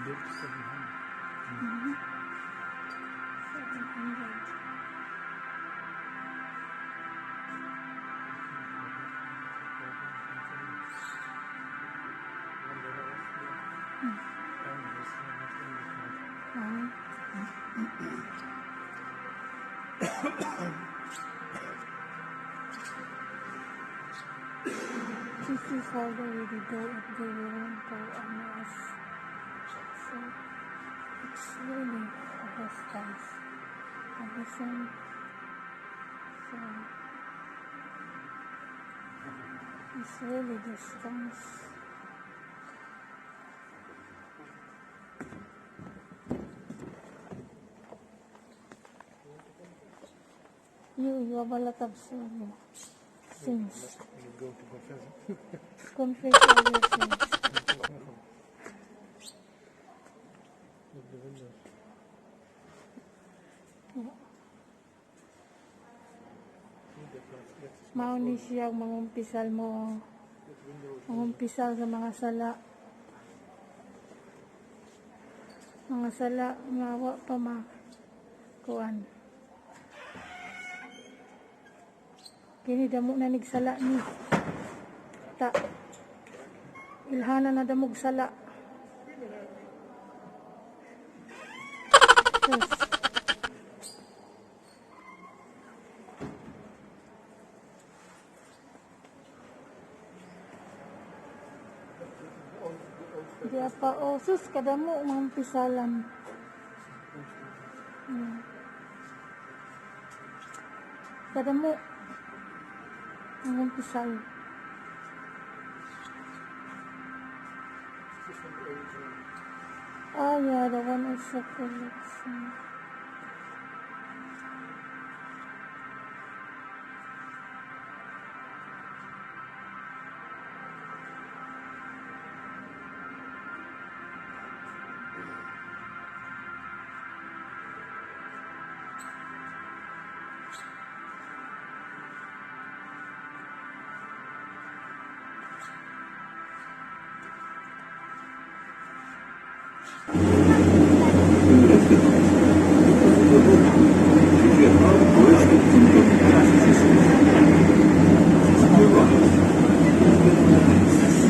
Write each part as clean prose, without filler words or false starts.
Built 700. 700. Ah. This is all the way the door of the to ano as so it's really a distance. Everything, so it's really distance. You have a lot of sins. You go to confess. Confess all your sins. Look the windows. See, that's a small Mao ni siya ang mangumpisal mo. That window is Mangumpisal sa mga sala. Mga sala nga wa pa ma kuan. Kini damo na nigsala ni. Ta. Ilhana na damog sala. Yes. Di pa oh, sus, kadamo mga pisalan. Kadamo mga pisal. This is from the original. Ah, yeah, the one is a collection.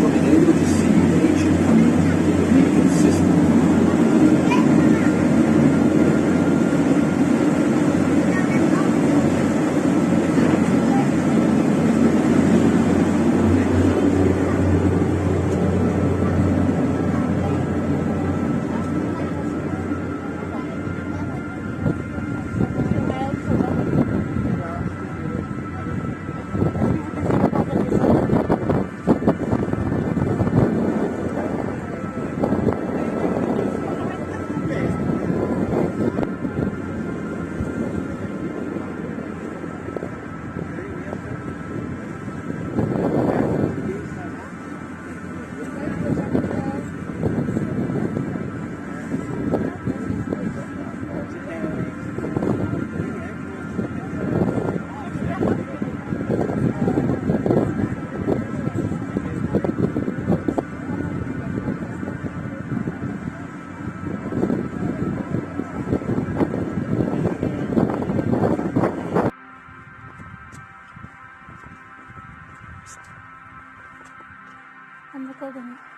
Will be able to see the ancient cunning of the Dominican system. I'm recording.